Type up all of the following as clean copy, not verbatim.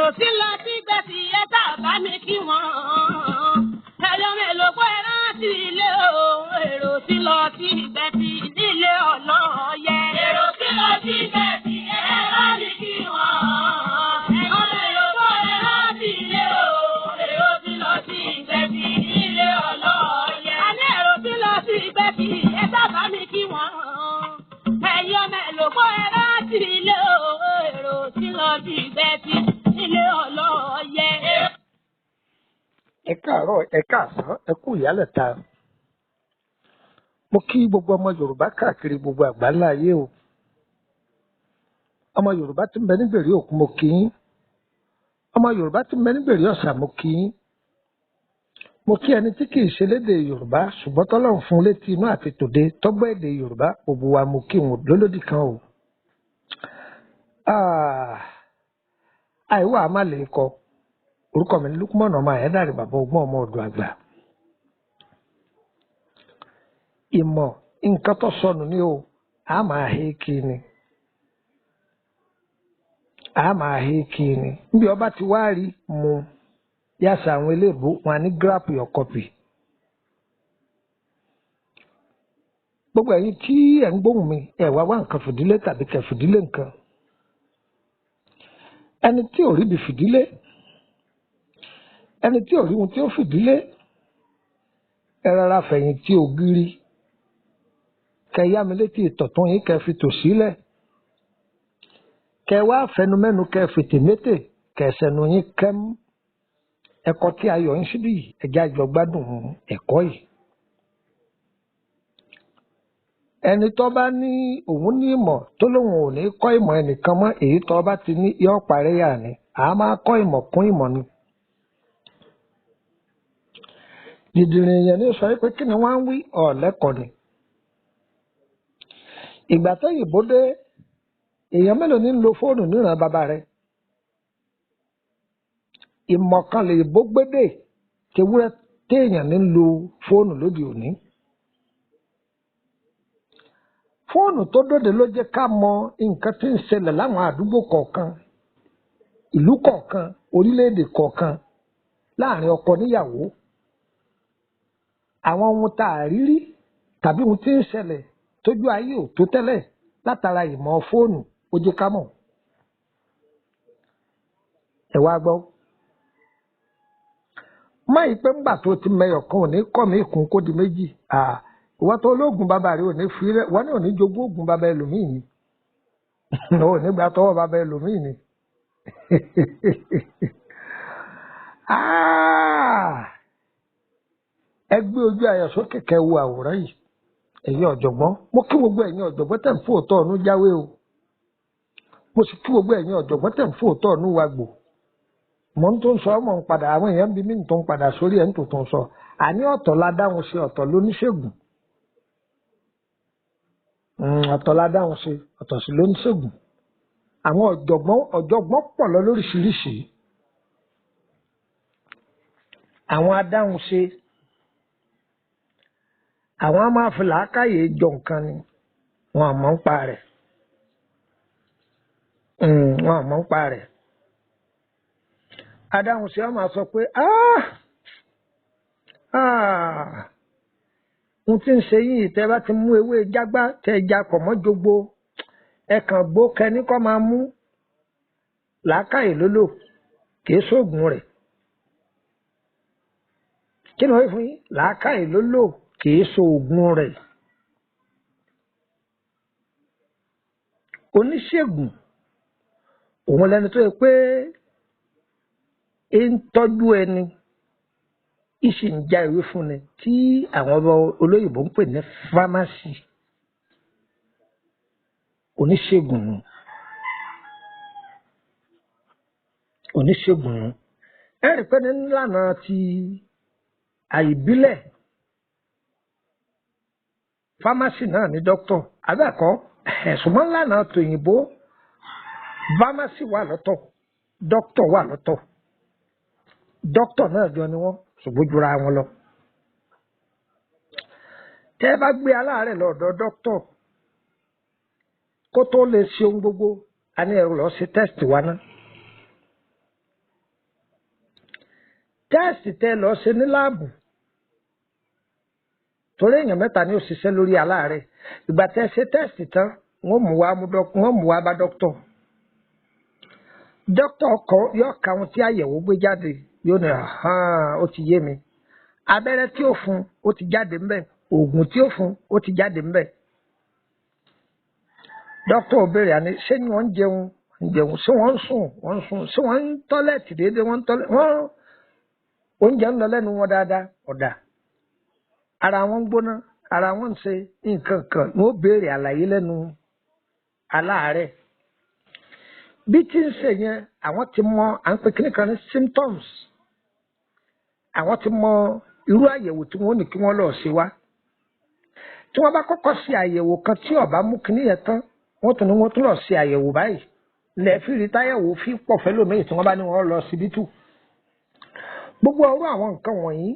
Èrò tí lọ sí gbẹ̀sì ẹ tá bá mi kí wọ́n. Ẹyọ mélòó pé rántí ilé o. Èrò tí lọ sí gbẹ̀sì nílé ọlọ́yẹ. Èrò tí lọ sí gbẹ̀sì ẹ bá mi kí wọ́n. Ẹyọ mélòó pé rántí ilé o. Èrò tí lọ sí gbẹ̀sì nílé ọlọ́yẹ. Àní èrò tí lọ sí gbẹ̀sì ẹ tá bá mi kí wọ́n. Ẹyọ mélòó pé rántí ilé o. Èrò tí lọ sí gbẹ̀sì nílé ọlọ́yẹ. Ẹ káàárọ̀, ẹ káàsán, ẹ kú ìyálẹ̀ta. Mo kí gbogbo ọmọ Yorùbá káàkiri gbogbo àgbáńlá ayé o. Ọmọ Yorùbá tí ń bẹ nígbèrè òkun, mo kí yín. Ọmọ Yorùbá tí ń bẹ nígbèrè ọ̀sà, mo kí yín. Mo kí ẹni tí kì í ṣe lédè Yorùbá ṣùgbọ́n tọ́lọ́run fún létí inú àti tòde tọ́gbọ́ èdè Yorùbá, gbogbo wa mo kí wọn lólódì kan o. Àìwá a má lè kọ. Orúkọ mi ní Lukman ọmọ Àyándàrè, bàbá ọgbọ́n, ọmọ ọ̀dọ̀ àgbà. Ìmọ̀ nǹkan tó sọnù ni o, a máa hé kí ni. A máa hé kí ni. Níbi ọba ti wá rí mu, yàtọ̀ àwọn eléèbó wọn á ní grab your copy. Gbogbo ẹ̀yin tí ẹ̀ ń gbóhùn mi, ẹ̀ wá wá nǹkan fìdílé tàbí kẹ̀ fìdílé nǹkan. Ẹni tí ò ríbi fìdílé, ẹni tí ò rí ohun tí ó fìdílé, ẹ rárá fẹ̀yìntì ògiri, kẹ yá mi létí ìtọ̀tún yín, kẹ fi tò sílẹ̀, kẹ wá fẹnumẹ́nu, kẹ fètè métè, kẹ sẹnu yín kẹ́m. Ẹ̀kọ́ tí ayọ̀ ń síbí yìí, ẹ̀já jọ gbádùn ẹ̀kọ́ yìí. Ẹni tó bá ní òun ní ìmọ̀ tó lóun ò ní kọ́ ìmọ̀ ẹnìkan mọ́, èyí tó bá ti ní yọ́ parí yà ni. À máa kọ́ ìmọ̀ kún ìmọ̀ ni. Dìdìrìn èèyàn ní sọ pé kí ni wọ́n ń wí ọ̀lẹ́kọ̀ọ́ ni. Ìgbà tó yìnbó dé, èèyàn mélòó ní ń lo fóònù níran bàbá rẹ̀? Ìmọ̀ kan lè bó gbédè tewúrẹ́ téèyàn ní ń lo fóònù lóde òní. Fóònù tó dóde ló jẹ́ ká mọ nǹkan tí ń ṣẹlẹ̀ láwọn àdúgbò kọ̀ọ̀kan, ìlú kọ̀ọ̀kan, orílẹ̀-èdè kọ̀ọ̀kan, láàrin ọkọ níyàwó. Àwọn ohun tá a rí rí tàbí ohun tí ń ṣẹlẹ̀ tójú ayé ò tó tẹ́lẹ̀ látara ìmọ̀ fóònù ó jẹ́ ká mọ̀. Ẹ wá gbọ́. Má yìí pé ńgbà tó ti mẹyọ̀ kan ò ní kọ́ mi kún kó di méjì. Ìwọ tó olóògùn bàbá rẹ ò ní fi rẹ, wọ́n ní ò ní jogún ògùn bàbá ẹlòmíì ni. Ò ní gbà tọwọ́ bàbá ẹlòmíì ni. Ẹ gbé ojú ayọ̀ sókè kẹ́ wo àwòrán yìí. Ẹ̀yin ọ̀jọ̀gbọ́n, mo kí gbogbo ẹ̀yin ọ̀jọ̀gbọ́n tẹ̀ ń fò òótọ́ ọ̀nù jáwé o. Mo sì kí gbogbo ẹ̀yin ọ̀jọ̀gbọ́n tẹ̀ ń fò òótọ́ ọ̀nù wa gbò. Mo ń tó ń sọ ọmọ ń padà, àwọn èèyàn bí mi ń tó ń padà sórí ẹ̀ ń tó tó ń sọ. Àní ọ̀tọ̀ la dáhùn ṣe, ọ̀tọ̀ lóníṣègùn. Ọ̀tọ̀ la dáhùn ṣe, ọ̀tọ̀ sì lóníṣègùn. Àwọn ọ̀jọ̀gbọ́n pọ̀ lọ lóríṣiríṣi. Àwọn adáhùn ṣe, àwọn á máa fi làákàyè jọ nǹkan ni, wọn àmọ́ ń pa rẹ̀. Wọn àmọ́ ń pa rẹ̀. Adáhùn ṣe á máa sọ pé ohun tí ń ṣe yìí, tẹ́ bá ti mú ewé jágbá tẹ́ já pọ̀ mọ́ jogbo, ẹ kàn gbó kẹni kọ́ máa mú. Làákàyè ló lò, kìí ṣoògùn rẹ̀. Kí ni wọ́n wí fún yín? Làákàyè ló lò, kìí ṣoògùn rẹ̀. Oníṣègùn òun lẹni tó yẹ pé ń tọ́jú ẹni, ìsì ń já ewé fúnni tí àwọn ọmọ olóyìnbó ń pè ní fámásì. Oníṣègùn nù. Oníṣègùn nù. Ẹ rí i pé ní nílànà ti àìbílẹ̀, fámásì náà ní dókítọ̀ abẹ́ẹ̀kọ́, ṣùgbọ́n nílànà tòyìnbó, fámásì wà lọ́tọ̀, dókítọ̀ wà lọ́tọ̀. Dókítọ̀ náà jọ ni wọ́n, ṣùgbọ́n jura wọn lọ. Tẹ́ ẹ bá gbé aláàárẹ̀ lọ́dọ̀ dókítọ̀, kó tó lè ṣe ohun gbogbo, a ní ẹrù lọ ṣe tẹ́sítì wa ná. Tẹ́ẹ̀sì tẹ́ lọ ṣe ní láàbù, torí èèyàn mẹ́ta ni ó ṣiṣẹ́ lórí aláàárẹ̀. Ìgbà tẹ́ ṣe tẹ́ẹ̀sì tán, wọ́n mú wá bá dókítọ̀. Dókítà kọ yóò ka ohun tí àyẹ̀wò gbé jáde, yóò ní ó ti yé mi. Abẹ́rẹ́ tí ó fún ó ti jáde ńbẹ̀, oògùn tí ó fún ó ti jáde ńbẹ̀. Dókítà ó béèrè àní ṣé ni wọ́n ń jẹun? Ń jẹun. Ṣé wọ́n ń sùn? Wọ́n ń sùn. Ṣé wọ́n ń tọ́lẹ̀tì déédéé? Wọ́n ń tọ́lẹ̀tì. Wọ́n oúnjẹ ń lọ lẹ́nu wọn dáadáa, ọ̀dà. Ara wọn ń gbóná, ara wọn ń ṣe nǹkan kan, wọ́n ó béèrè àlàyé lẹ́nu aláàárẹ̀. Bí tí ń ṣe yẹn, àwọn ti mọ à ń pè kíní kan ní symptoms. Àwọn ti mọ irú àyẹ̀wò tí wọ́n ní kí wọ́n lọ ṣe wá. Tí wọ́n bá kọ́kọ́ ṣe àyẹ̀wò kan tí ó bá mú kíní yẹn tán, wọ́n tún ní wọ́n tún lọ ṣe àyẹ̀wò báyìí. Lẹ́ẹ̀fì rí táyẹ̀wò fi pọ̀ fẹ́lòmíì tí wọ́n bá ní wọ́n lọ síbítù. Gbogbo ọ̀rọ̀ àwọn nǹkan wọ̀nyí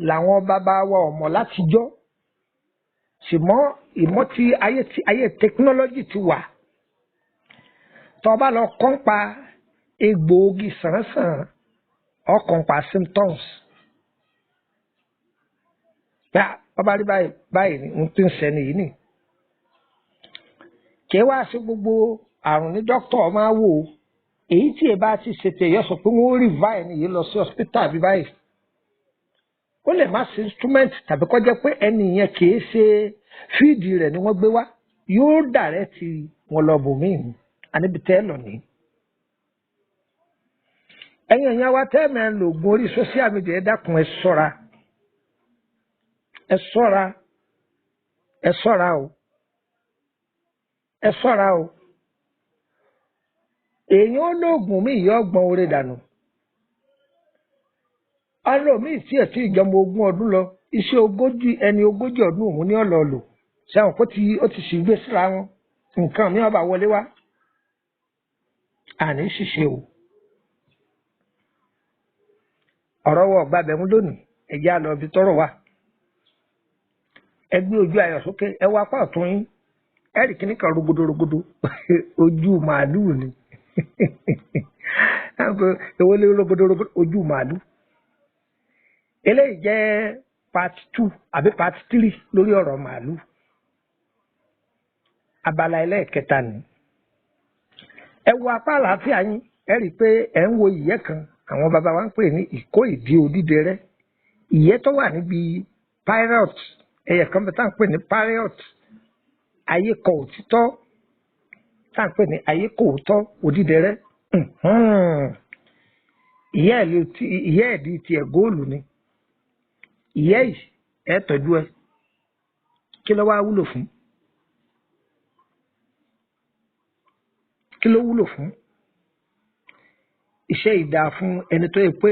làwọn bàbá wa ọ̀mọ̀ látijọ́. Ṣùgbọ́n ìmọ̀ ti ayé tẹkinọ́lọ́jì ti wà. Tó bá lọ kọ́ ń pa egbòogi sàn-sàn, ọkàn pa symptoms. Bá ọba rí báyìí báyìí ni ohun tí ń ṣẹni yìí nì. Kì í wá sí gbogbo àrùn ní dókítà máa wò ó. Èyí tí ẹ bá ti ṣètò ẹ̀yọ́ sọ pé wọ́n rí ẹni yìí lọ sí hospital bí báyìí. Ó lè má ṣe instrument tàbí kó jẹ́ pé ẹni yẹn kì í ṣe fíìdì rẹ̀ ni wọ́n gbé wá. Yóò dàrẹ́ ti wọn lọ bòmíì ni. Àníbi tẹ́ lọ ní. Ẹ̀yin ẹ̀yàn wa tẹ́ mẹ́ lògùn orí social media, ẹ dákun ẹ ṣọ́ra. Ẹ ṣọ́ra. Ẹ ṣọ́ra o. Ẹ ṣọ́ra o. Èèyàn olóògùn mi ìyá ọgbọ̀n oore dànù. Ọlọ́mí tí ẹ̀ tí ìjọba ogún ọdún lọ, iṣẹ́ ogójì ẹni ogójì ọdún òun ní ọ̀lọ́ lò. Ṣé àwọn kó ti ó ti sì gbé síra wọn? Nǹkan mi ọba wọlé wá. Àní ṣìṣe o. Ọ̀rọ̀ wọ ọ̀gbà bẹ̀mú lónìí, ẹ̀jẹ̀ á lọ ibi tọ́rọ̀ wà. Ẹ gbé ojú ayọ̀ sókè, ẹ wá apá ọ̀tún yín. Ẹ rí kíní kan rogodo rogodo, ojú màálùú ni. Èwo lé rogodo rogodo ojú màálùú. Eléyìí jẹ́ part 2 àbí part 3 lórí ọ̀rọ̀ màálùú. Abala ẹlẹ́ẹ̀kẹta ni. Ẹ wo apá àlàáfíà yín, ẹ rí i pé ẹ ń wo ìyẹ́ kan, àwọn bàbá wa ń pè ní ìkó ìdí odídẹrẹ́. Ìyẹ́ tó wà níbi parrot, ẹyẹ kan bẹ tá à ń pè ní parrot, ayé kọ òtítọ́, tá à ń pè ní ayé kò òótọ́ odídẹrẹ́. Ìyẹ́ ẹ̀dí tiẹ̀ góòlù ni. Ìyẹ́ yìí ẹ tọ́jú ẹ. Kí ló wá wúlò fún? Kí ló wúlò fún? Iṣẹ́ ìdá fún ẹni tó yẹ pé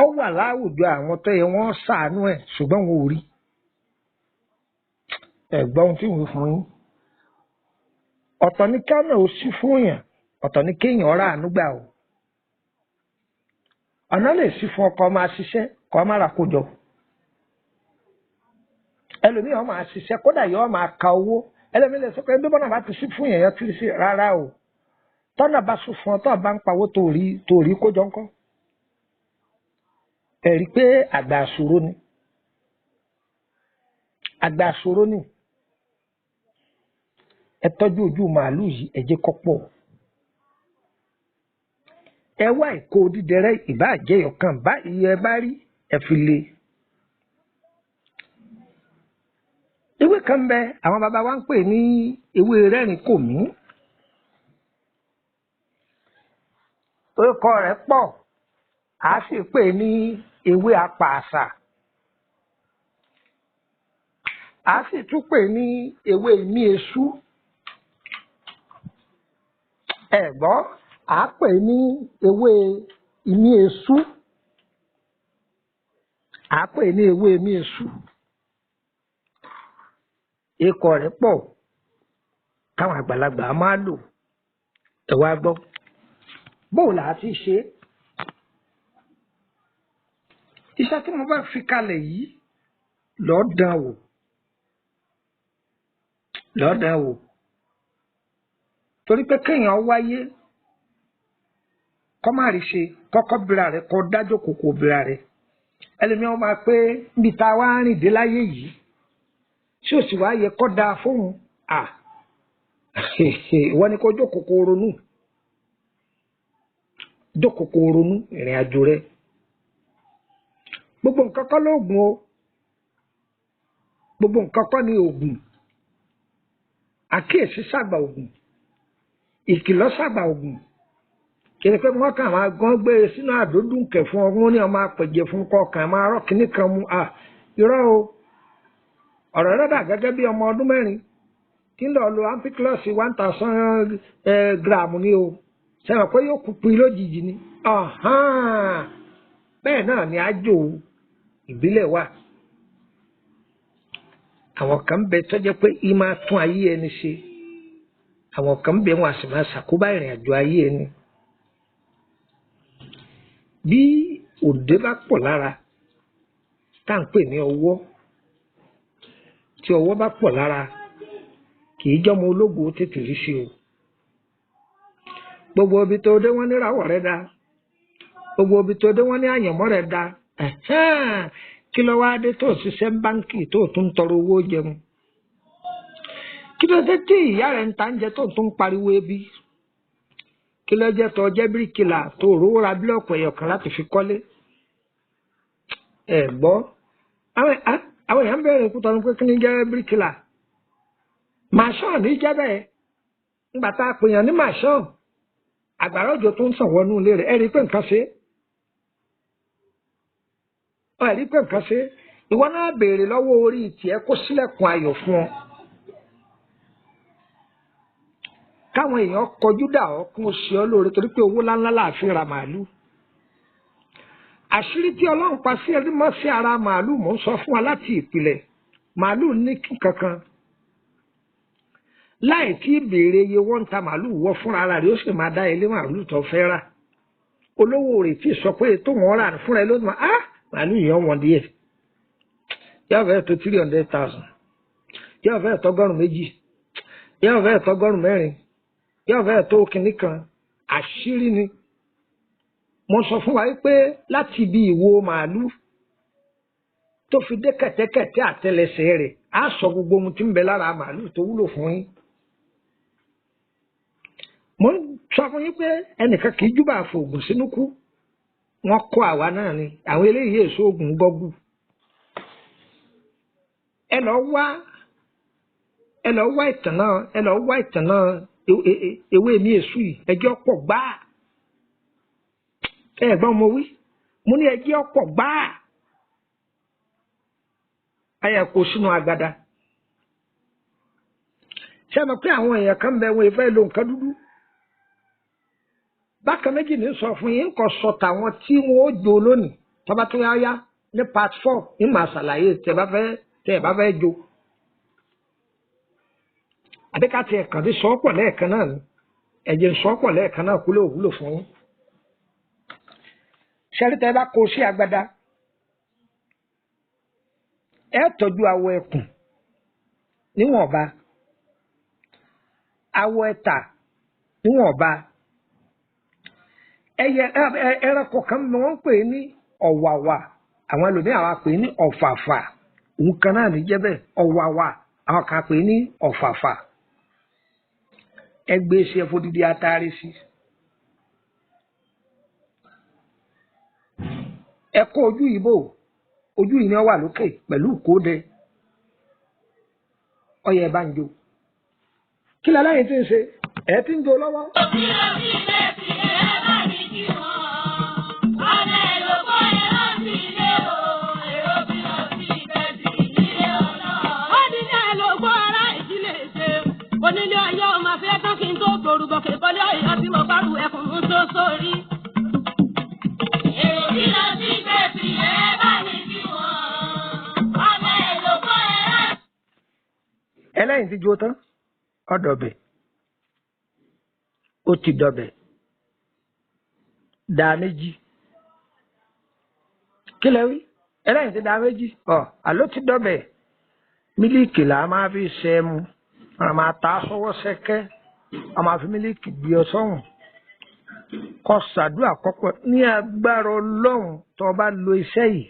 ọ wà láwùjọ àwọn tó yẹ wọ́n ṣàánú ẹ̀ ṣùgbọ́n wọn ò rí. Ẹ gbọ́ ohun tí mo fún yín. Ọ̀tọ̀ ni kánà ó sí fún yàn, ọ̀tọ̀ ni kéèyàn rà àánú gbà o. Ọ̀nà lè sí fún ọkọ máa ṣiṣẹ́ kọ́ máa rà kójọ. Ẹlòmíì ó máa ṣiṣẹ́ kódà yóò máa ka owó. Ẹlòmíì lè sọ pé bí bọ́nà bá ti sí fún yàn yẹn tí sí rárá o. Tọ́nà bá sún fún ọ tó bá ń pawó tó rí kójọ ńkọ́. Ẹ rí i pé àgbà àṣòro ni. Àgbà àṣòro ni. Ẹ tọ́jú ojú màálù yìí, ẹ jẹ́ kó pọ̀. Ẹ wá ìkó odídẹrẹ́ ìbá jẹyọ kan bá iye ẹ bá rí ẹ fi lé. Ewé kan bẹ àwọn bàbá wa ń pè ní ewé rẹ́rìn kò mí. Orúkọ rẹ̀ pọ̀, a sì pè ní ewé apàṣà. A sì tún pè ní ewé imí esú. Ẹ gbọ́, a pè ní ewé imí esú. A pè ní ewé imí esú. Ikọ̀ rẹ̀ pọ̀ táwọn àgbàlagbà máa lò. Ẹ wá gbọ́. Bóò là á ti ṣe é? Iṣẹ́ tí mo bá fi kalẹ̀ yìí lọ́ọ́ dán wò. Lọ́ọ́ dán wò. Torí pé kéèyàn wáyé Kọ́ má rí ṣe kọ́kọ́ bira rẹ̀, kọ́ dájọ́ kòkò bira rẹ̀. Ẹlòmíràn máa pé níbi tá a wá rìn dé láyé yìí, tí ò sì wá yẹ kọ́ da fóun. À ìwọ ni kó jókòó kó ronú, jókòó kó ronú ìrìn àjò rẹ. Gbogbo nǹkan kọ́ lóògùn o, gbogbo nǹkan kọ́ ni òògùn. Àkíyèsí ṣàgbà òògùn, ìkìlọ̀ ṣàgbà òògùn. Kìí pé wọ́n kàn máa gán gbé e sínú àdódùnkẹ̀ fún ọ, wọ́n ní ọmọ apẹ̀jẹ̀ fún kọkàn máa rọ́ kínní kan mu. À irọ́ o, ọ̀rọ̀ rẹ̀ dà gẹ́gẹ́ bí ọmọ ọdún 4 tí ń lọ lo ampiclox 1000 gram ni o. Sẹ́wọ̀n pé yóò kú pin lójijì ni. Bẹ́ẹ̀ náà ni àjò ìbílẹ̀ wà. Àwọn kan bẹ tó jẹ́ pé í máa tún ayé ẹni ṣe, àwọn kan bẹ wọn a sì máa ṣàkóbá ìrìn àjò ayé ẹni. Bí òde bá pọ̀ lára, tá à ń pè ní ọwọ́, tí ọwọ́ bá pọ̀ lára, kì í jọ́mọ ológo tètè rí sí o. Gbogbo ibi tó dé wọ́n ní ìràwọ̀ rẹ̀ da, gbogbo ibi tó dé wọ́n ní àyànmọ́ rẹ̀ da. Kí ló wá dé tó ṣiṣẹ́ báńkì tó tún ń tọrọ owó jẹun? Kí ló dé tí ìyá rẹ̀ ń ta oúnjẹ tó tún ń pariwo ebi? Kí ló jẹ́ tó jẹ́ bíríkìlà tó rówó ra bílọ̀kù ẹ̀yọ̀ kan láti fi kọ́lé? Ẹ gbọ́, àwọn èèyàn ń bẹ̀rẹ̀ ikú tọrọ pé kí ni jẹ́ bíríkìlà? Màṣán ní jẹ́ bẹ́ẹ̀. Ńgbà tá a pè yàn ní màṣán, àgbàrá òjò tó ń sàn wọnú ilé rẹ̀, ẹ rí i pé nǹkan ṣe é. Ẹ rí i pé nǹkan ṣe é. Ìwọ náà béèrè lọ́wọ́ orí tiẹ̀ kó sílẹ̀kùn ayọ̀ fún ọ. Káwọn èèyàn kọjú dà ọ́ kún ó ṣe ọ́ lóore, torí pé owó ńláńlá là fi ra màálù. Àṣírí tí Ọlọ́run pa sí ẹni mọ́ sí ara màálù, mò ń sọ fún wa láti ìpìlẹ̀. Màálù ní kankan láì tí ì béèrè iye wọ́n ń ta màálù, wọ́ fúnra ara rẹ̀ ó sì máa dá ilé màálù tó fẹ́ rà. Olówó rẹ̀ tí sọ pé tó wọ́n rà fúnra ẹ ló máa á màálù yẹn wọ́n díẹ̀, yóò fẹ́ tó 300,000, yóò fẹ́ tó 200,000, yóò fẹ́ tó 400,000, yóò fẹ́ tó kinní kan. Àṣírí ni mo sọ fún wa pé láti ibi ìwo màálù tó fi dé kẹ̀tẹ́kẹ̀tẹ́ àtẹlẹsẹ̀ rẹ̀, á sọ gbogbo ohun tí ń bẹ lára màálù tó wúlò fún yín. Mo ń sọ fún yín pé ẹnìkan kì í júbà fòògùn sínú kú, wọ́n kọ́ àwa náà ni. Àwọn eléyìí èso oògùn gọ́gù. Ẹ lọ wá, ẹ lọ wá ìtàn náà, ẹ lọ wá ìtàn náà ewé mi èso yìí, ẹjọ́ pọ̀ gbáà. Ẹ gbọ́n mo wí, mo ní ẹjẹ́ ọ̀pọ̀ gbáà. Ayẹ kó sínú agbada. Ṣé ẹ mọ̀ pé àwọn èèyàn kan bẹ wọn ìfẹ́ lo nǹkan dúdú? Bákan méjì ní sọ fún yín, kò sọ tàwọn tí wọn ó jó lónìí. Tọ́ba tó yá yá ní part 4 ní màá ṣàlàyé tẹ́ bá fẹ́ jó. Àbí ká tiẹ̀ kàn ní sọ́pọ̀ lẹ́ẹ̀kan náà ni. Ẹ̀jẹ̀ ń sọ́pọ̀ lẹ́ẹ̀kan náà kú lè wúlò fún yín. Ṣẹ́rí tẹ́ bá kó sí agbada, ẹ tọ́jú awọ ẹkùn níwọ̀nba, awọ ẹ̀tà níwọ̀nba. Ẹyẹ ẹranko kan ni wọ́n ń pè ní ọ̀wàwà, àwọn ẹlòmíì àwọn pè ní ọ̀fàfà. Òun kan náà ní jẹ́ bẹ́ẹ̀, ọ̀wàwà, àwọn kan pè ní ọ̀fàfà. Ẹ gbé sí ẹfọ dídí atari sí. Ẹ kó ojú yìí bò, ojú yìí ni ó wà lókè pẹ̀lú ìkóde. Ọyẹ ẹ bá ń jó. Kí lẹ lẹ́yìn tí ń ṣe? Ẹ ti ń jó lọ́wọ́. Onílé ayé ọmọ afẹ́ tán kí n tó torúbọ̀kẹ́ bọ́lé ọ̀yọ́ tí mo bá ru ẹkùn ń tó sórí. Èrò kí lọ sí gbèsè ẹ bá ní kí wọ́n. Ọmọ èlò kọ́ ẹ rà. Ẹlẹ́yìn ti jó tán, ó dọ̀bẹ̀, ó ti dọ̀bẹ̀, dà méjì. Kí lẹ wí? Ẹlẹ́yìn ti dà méjì, ọ̀ àló ti dọ̀bẹ̀. Mílíìkì là á máa fi ṣe é mu, a máa ta sọ́wọ́ sẹ́kẹ́, a máa fi mílíìkì gbé ọ sọ́hùn. Kó ṣàdúrà kọ́pọ̀ ní agbára Ọlọ́run tó bá lo iṣẹ́ yìí,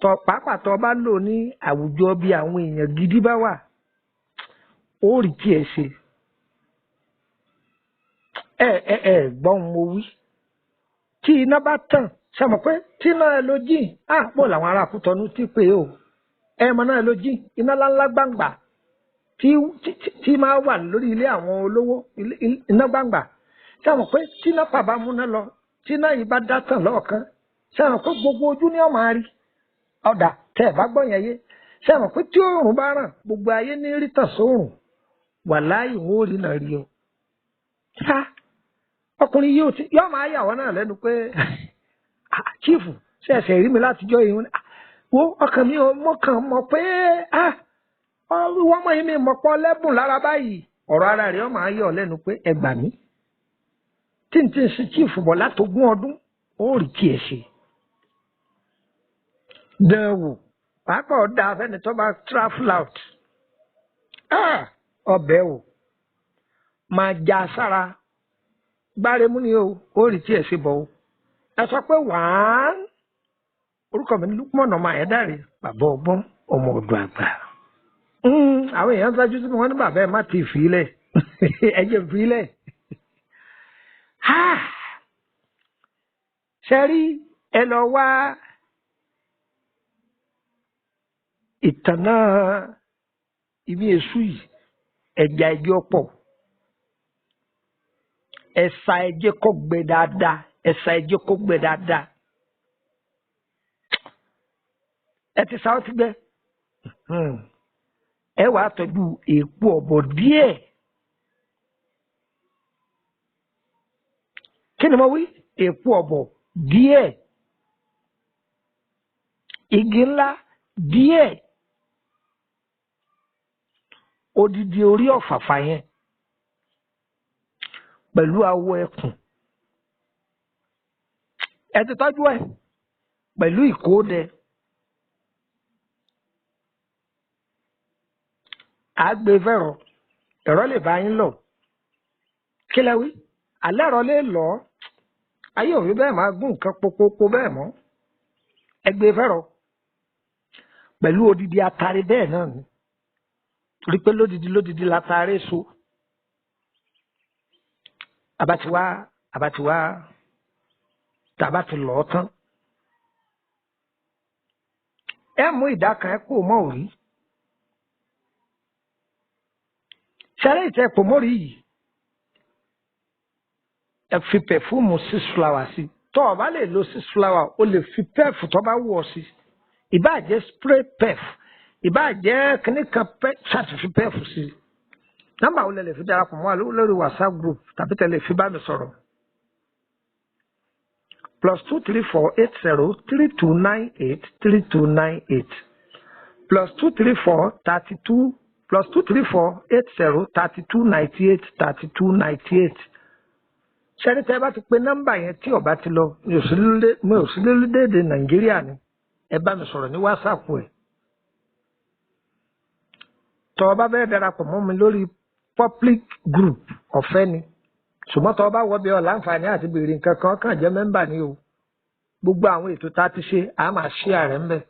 tó pàápàá tó bá lò ní àwùjọ bí àwọn èèyàn gidi bá wà, ó rí tí ẹ ṣe. Ẹ ẹ ẹ gbọ́n mo wí. Tí iná bá tàn, ṣe mọ̀ pé tí iná ẹ ló jìn, á pọ̀ làwọn ará Kútọ́nù ti pé o. Ẹ mọ̀ náà ló jìn, iná ńláńlá gbàǹgbà tí máa wà lórí ilé àwọn olówó, iná gbàǹgbà. Ṣe mọ̀ pé tí iná pàbá múná lọ, tí iná yìí bá dá tàn lọ́ọ̀kan, ṣe mọ̀ pé gbogbo ojú ni ó máa rí. Ọ̀dà tẹ́ ẹ̀ bá gbọ́ yẹn yé. Ṣe mọ̀ pé tí oòrùn bá ràn, gbogbo ayé ní rí tàn sóòrùn. Wàláhì wọn ò rí náà rí o. Ṣá ọkùnrin yóò ti yóò máa yà wọ́n náà lẹ́nu pé chief ṣẹ̀ṣẹ̀ rí mi látijọ́ yìí. Wo ọkàn mi ò mọ̀kàn mọ̀ pé wọ́n mọ̀ yín mi mọ̀ pọ̀ lẹ́bùn lára báyìí. Ọ̀rọ̀ ara rẹ̀ ó máa yọ̀ lẹ́nu pé ẹ gbà mí. Tí n ti ń sin chief bọ̀ látogún ọdún, ó rí kí ẹ ṣe. Dán wò, pàápàá ọ̀dà afẹ́ni tó bá travel out. Ọbẹ̀ wò, máa já sára. Gbáremú ni o, ó rí tí ẹ ṣe bọ̀ o. Ẹ sọ pé wàá. Orúkọ mi ní Lukman ọmọ Ayédáre, bàbá ọgbọ́n, ọmọ ọ̀dọ̀ àgbà. Àwọn èèyàn ṣáájú sí mi, wọ́n ní bàbá ẹ má ti fi ilẹ̀. Ẹ jẹ́ fi ilẹ̀. Ṣé rí ẹ lọ wá ìtànà ibi èṣù yìí, ẹja ẹjọ́ pọ̀. Ẹ̀sà ẹ̀jẹ̀ kó gbẹ dáadáa, ẹ̀sà ẹ̀jẹ̀ kó gbẹ dáadáa. Ẹ ti sa ó ti gbẹ. Ẹ wàá tọ́jú èèpo ọ̀bọ̀ díẹ̀. Kí ni mo wí? Èèpo ọ̀bọ̀ díẹ̀. Igi ńlá díẹ̀. Odidi orí ọ̀fàfà yẹn pẹ̀lú awọ ẹkùn. Ẹ ti tọ́jú ẹ̀ pẹ̀lú ìkódẹ. Àgbè fẹ̀rọ̀, ẹ̀rọ lè bá yín lọ. Kí lẹ wí? Àlẹ́ ẹ̀rọ lè lọ. Ayé òfin bẹ́ẹ̀ máa gún nǹkan pópópó bẹ́ẹ̀ mọ́. Ẹ gbé fẹ̀rọ̀ pẹ̀lú odidi atare bẹ́ẹ̀ náà ni. Torí pé lódidi lódidi latare so. Abatiwa tàbá ti lọ tán. Ẹ mú ìdá kan ẹ kó mọ́ òrí. Ṣẹlẹ̀ ìtẹ́ kò mọ́rí yìí. Ẹ fi pẹ̀fúmù six flower sí. Tọ́ ọ bá lè lo six flower, o lè fi pẹ́ẹ̀fù tó bá wù ọ́ sí. Ìbáà jẹ́ spray pẹ́ẹ̀fù, ìbáà jẹ́ kíní kan ṣàtìfi pẹ́ẹ̀fù sí. Nọ́mbà wo lẹ lè fi darapọ̀ mọ́ wa lórí WhatsApp group tàbí tẹ lè fi bá mi sọ̀rọ̀? +234 80 32 98 32 98 +234 32 +234 80 32 98 32 98. Ṣẹ́ni tẹ́ bá ti pe nọ́mbà yẹn tí ó bá ti lọ, mi ò sí lórílẹ̀-èdè Nàìjíríà ni. Ẹ bá mi sọ̀rọ̀ ní WhatsApp ẹ̀. Tọ́ ọ bá bẹ́ẹ̀ darapọ̀ mọ́ mi lórí public group ọ̀fẹ́ ni. Ṣùgbọ́n tọ́ ọ bá wọ bí ọ láǹfààní àti béèrè nǹkan kan kàn jẹ́ mẹ́mbà ni o. Gbogbo àwọn ètò tá a ti ṣe, a máa ṣí ààrẹ ń bẹ̀.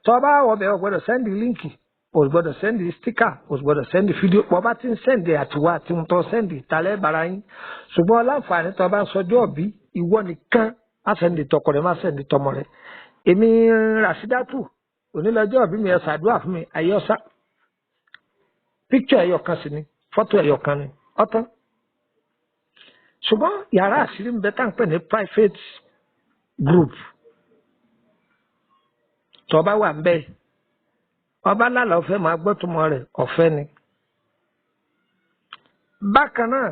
Tọ́ ọ bá wọ bí ọ gbọ́dọ̀ sẹ́ndì líǹkì, o gbọ́dọ̀ sẹ́ndì stíkà, o gbọ́dọ̀ sẹ́ndì fídíò. Bọ́ bá ti ń sẹ́ndì àtiwá àti ń tọ́ sẹ́ndì ìtàlẹ́ bara yín. Ṣùgbọ́n láǹfààní tọ́ ọ bá ń sọjọ́ òbí, ìwọ nìkan má sẹ́ndì tọkọ rẹ, má sẹ́ndì tọmọ rẹ. Èmi Ràṣídátù, onílọ́jọ́ òbí mi, ẹ ṣàdúrà fún mi, ayé ọ̀sá. Píkṣọ̀ ẹyọ kan sì ni, fọ́tò ẹyọ kan ni, ọ̀tán. Ṣùgbọ́n yàrá àṣírí ń bẹ tá à ń pè ní private group. Tọ́ bá wà ń bẹ́ẹ̀, ọba lálẹ́ ọ̀fẹ́ máa gbọ́ túmọ̀ rẹ̀, ọ̀fẹ́ ni. Bákan náà,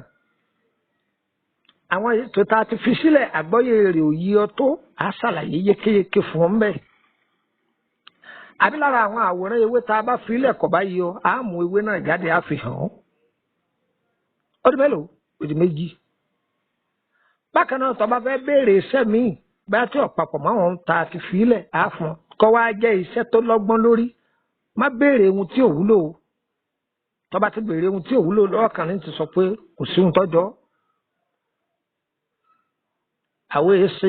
àwọn ètò tá a ti fi sílẹ̀ àgbọ́yé rẹ̀ ò yí ọ tó, á ṣàlàyé yékéyéké fún ọ ńbẹ̀. Àbí lára àwọn àwòrán ewé tá a bá fi ilẹ̀ kọ̀ bá yí ọ, á mú ewé náà jáde á fi hàn ọ́. Ó di mélòó? Ó di méjì. Bákan náà, tó bá fẹ́ béèrè iṣẹ́ míì, bá tí ọ̀pápọ̀ mọ́ àwọn tá a ti fi ilẹ̀ á fún ọ, kọ́ wá jẹ́ iṣẹ́ tó lọ́gbọ́n lórí. Má béèrè ohun tí ò wúlò o. Tó bá ti béèrè ohun tí ò wúlò lọ́wọ́ kan ní ti sọ pé kò sí ohun tọ́jọ́. Àwọn èsè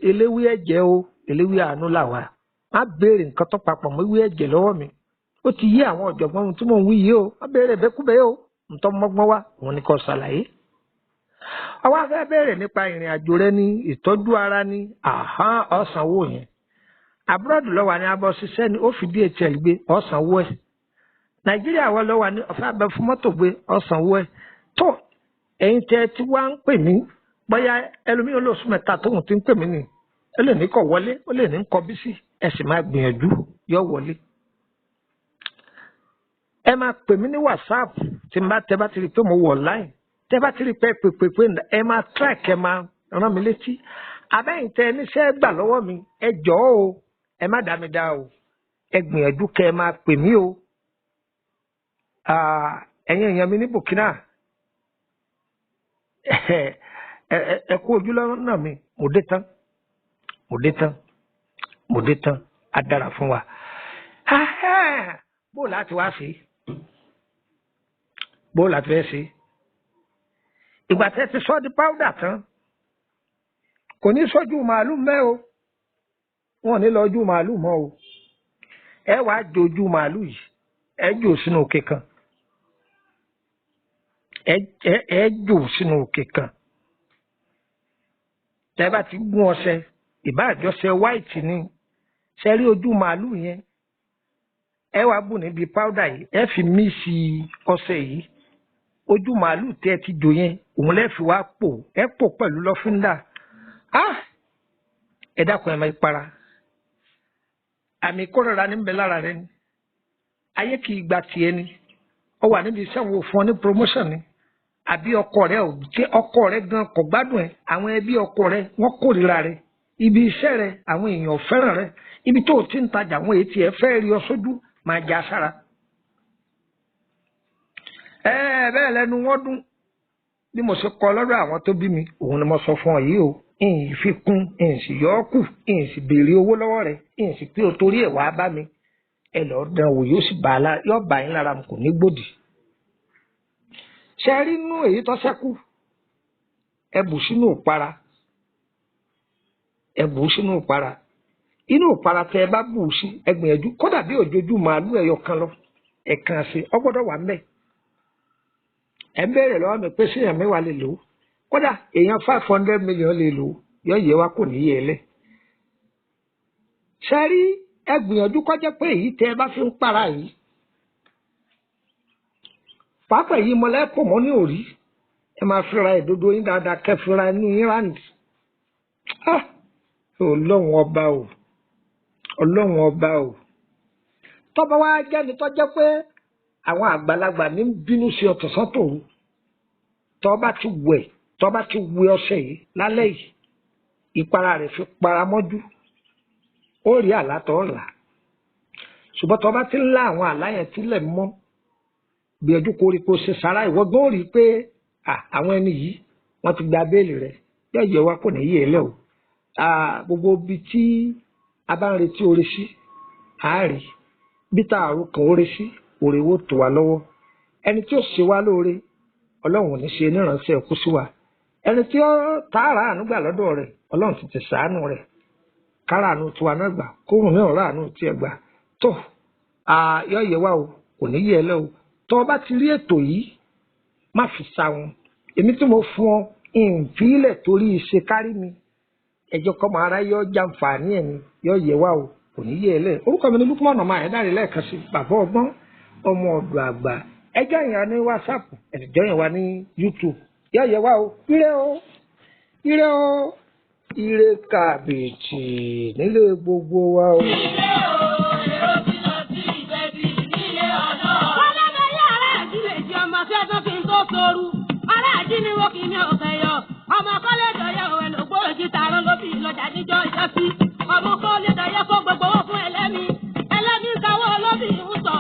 eléwé ẹ̀jẹ̀ o, eléwé àánú làwà. Má béèrè nǹkan tó papọ̀ mọ́ ewé ẹ̀jẹ̀ lọ́wọ́ mi. Ó ti yé àwọn ọ̀jọ̀gbọ́n ohun tí mò ń wí yìí o. Má béèrè bẹ́kúbẹ́ o. Ntọ́ mọ́gbọ́n wá, òun ni kò ṣàlàyé. Àwa fẹ́ béèrè nípa ìrìn àjò rẹ ní ìtọ́jú ara ní àhán ọ̀sánwó yẹn. Abúrọ́dù lọ́wọ́ ní abọ́ ṣiṣẹ́ ni ó fi DHL gbé ọ̀sánwó ẹ̀. Nàìjíríà wọ́n lọ́wọ́ ní ọ̀fẹ́ abẹ fún mọ́tò gbé ọ̀sánwó ẹ̀. Tó ẹ̀yin tẹ́ tí wá ń pè mí bóyá ẹlòmíràn lóṣù mẹ́ta tóun ti ń pè mí nì. Ó lè ní kọ̀ wọlé, ó lè ní kọ bísí, ẹ sì máa gbìyànjú yọ wọlé. Ẹ máa pè mí ní WhatsApp tí n bá tẹ bá ti rí i pé mo wọ̀ online. Tẹ bá ti rí i pé pèpèpè ẹ máa track, ẹ máa rán mi létí. Abẹ́yìn tẹ níṣẹ́ gbà lọ́wọ́ mi, ẹ jọ̀ọ́ o, ẹ má dá mi dá o, ẹ gbìyànjú kẹ ẹ máa pè mí o. Ẹ̀yin èèyàn mi ní Burkina, ẹ kú ojú lọ́nà mi, mo dé tán, mo dé tán, mo dé tán, á dára fún wa. Bó láti wá sí? Bó láti fẹ́ sí? Ìgbà tẹ́ ti sọ di powder tán, kò ní sọ́jú màálù mẹ́ o. Wọn ò ní lọ ojú màálù mọ́ o. Ẹ wàá jojú màálù yìí, ẹ jò sínú òkè kan. Ẹ jò sínú òkè kan. Tẹ́ bá ti gún ọṣẹ, ìbá àjọṣe white ni, ṣe rí ojú màálù yẹn. Ẹ wàá bù níbi powder yìí, ẹ fi mísì ọṣẹ yìí. Ojú màálù tẹ́ ti jò yẹn, òun lẹ́ fi wá pò, ẹ pò pẹ̀lú lọ́fíńdà. Ẹ dákun, ẹ máa para. Àmì ìkórira ní bẹ lára rẹ ni. Ayé kì í gba tiẹ̀ ni. Ó wà níbi iṣẹ́ wo fún ọ ní promotion ni. Àbí ọkọ rẹ ò jẹ́ ọkọ rẹ gan kò gbádùn ẹ. Àwọn ẹbí ọkọ rẹ wọ́n kórira rẹ. Ibi iṣẹ́ rẹ àwọn èèyàn fẹ́ràn rẹ. Ibi tó o ti ń tajà àwọn èyí tí ẹ fẹ́ rí ọ sójú máa já sára. Ẹ bẹ́ẹ̀ lẹ́nu wọ́n dún. Bí mo ṣe kọ lọ́dọ̀ àwọn tó bí mi, òun ni mo sọ fún ọ yìí o. Ìyìn fi kún, ìyìn sì yọ ọ́ kù, ìyìn sì béèrè owó lọ́wọ́ rẹ̀, ìyìn sì pé o torí ẹ̀ wá bá mi. Ẹ lọ́ọ́ dán wò, yóò sì yóò bá yín lára mu, kò ní gbòdì. Ṣé rí inú èyí tó ṣẹ́kù? Ẹ bù sínú òpara. Ẹ bù sínú òpara. Inú òpara tẹ ẹ bá bù sí, ẹ gbìyànjú kódà bí òjòjú màálù ẹyọ kan lọ. Ẹ̀kan sí, ọ gbọ́dọ̀ wà ńbẹ̀. Ẹ ń béèrè lọ́wọ́ mi pé ṣé èèyàn mẹ́wàá lè lò ó? Kódà èèyàn 500 million lè lò ó, yọ yẹ wá kò ní yẹ ẹ lẹ. Ṣé rí, ẹ gbìyànjú kọjá pé èyí tẹ ẹ bá fi ń para yìí, pàápàá èyí mọlẹ́pọ̀ mọ́ ní òrí, ẹ máa fira ìdodo yín dáadáa, kẹ́ fira inú yín ráǹdì. Ọlọ́run ọba o, Ọlọ́run ọba o. Tọ́ba wa jẹ́ni tó jẹ́ pé àwọn àgbàlagbà ní bínú sí ọ̀tọ̀sán tòru. Tọ́ba ti wẹ̀, tọ́ba ti wẹ̀ ọṣẹ yìí lálẹ́ yìí, ìpara rẹ̀ fi para mọ́jú, ó rí àlá tó là. Ṣùgbọ́n tọ́ba ti ń lá àwọn àlá yẹn tílẹ̀ mọ́, gbìyànjú koríko ṣe sára, ìwọ gan ó rí i pé àwọn ẹni yìí wọ́n ti gba béèlì rẹ̀. Yóò yẹ wá kò ní yé e lẹ́ o. Gbogbo ibi tí a bá ń retí oore sí, a rí. Bí tá àrùn kan oore sí, oore wo tó wa lọ́wọ́. Ẹni tí ó ṣe wá lóore, Ọlọ́run ò ní ṣe oníránṣẹ́ ẹkú sí wa. Ẹni tí ó tààrà àánú gbà lọ́dọ̀ rẹ̀, Ọlọ́run ti ti ṣàánú rẹ̀. Kára àánú tiwa náà gbà, kóhùn náà rà àánú tiẹ̀ gbà. Tó yọ yẹ wá o, kò ní yẹ ẹ lẹ́ o. Tó o bá ti rí ètò yìí, má fi sa wọn. Èmi tí mo fún ọ, ìfilẹ̀ torí ìṣe kárí mi. Ẹjọ́ kọ́ máa ráyé ọjà nfààní ẹ̀ ni, yọ yẹ wá o, kò ní yẹ ẹ lẹ́. Orúkọ mi ni Lukman ọmọ Àyẹ̀dáre lẹ́ẹ̀kan sí, bàbá ọgbọ́n, ọmọ ọ̀dọ̀ àgbà. Ẹjọ́ yẹn ní WhatsApp, ẹjọ́ yẹn wá ní YouTube. Yọ yẹ wá o, ire o, ire o, ire kàbìtì nílé gbogbo wa o. Ire o, èrò ti lọ sí ìbẹ̀bí nílé ọ̀dọ́. Wọ́n lọ́dọ̀ yá ará ìdílé jí ọmọ fẹ́ tó fi ń tó soru. Ará ìdílé wo kì í ní ọ̀fẹ́ yọ. Ọmọ kọ́lé dọ̀yẹ òwe ló gbòòrò jí tààrọ́ ló fi lọ́jà níjọ́ ìjọ́sí. Ọmọ kọ́lé dọ̀yẹ fún gbogbo owó fún ẹlẹ́mi. Ẹlẹ́mi ń kawọ́ olóbì ń sọ.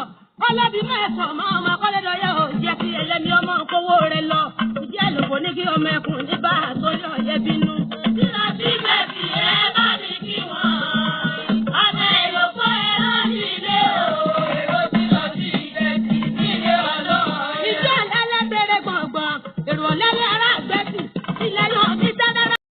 Ọlọ́bì mẹ́sàn-án mọ́ ọmọ kọ́lé dọ̀yẹ ò jẹ́ kí ẹlẹ́mi ọmọ kówó rẹ̀ lọ. Ìjẹ́ àlòkò ní kí ọmọ ẹkùn ní bá àtọ́jú ọ̀yẹ́ bínú. Sílọ sí bẹ̀bí ẹ bá mi kí wọ́n. Ọmọ èrò fún ẹran nílé o. Èrò ti lọ sí ìbẹ̀bí nílé ọlọ́run. Lẹ́yìn.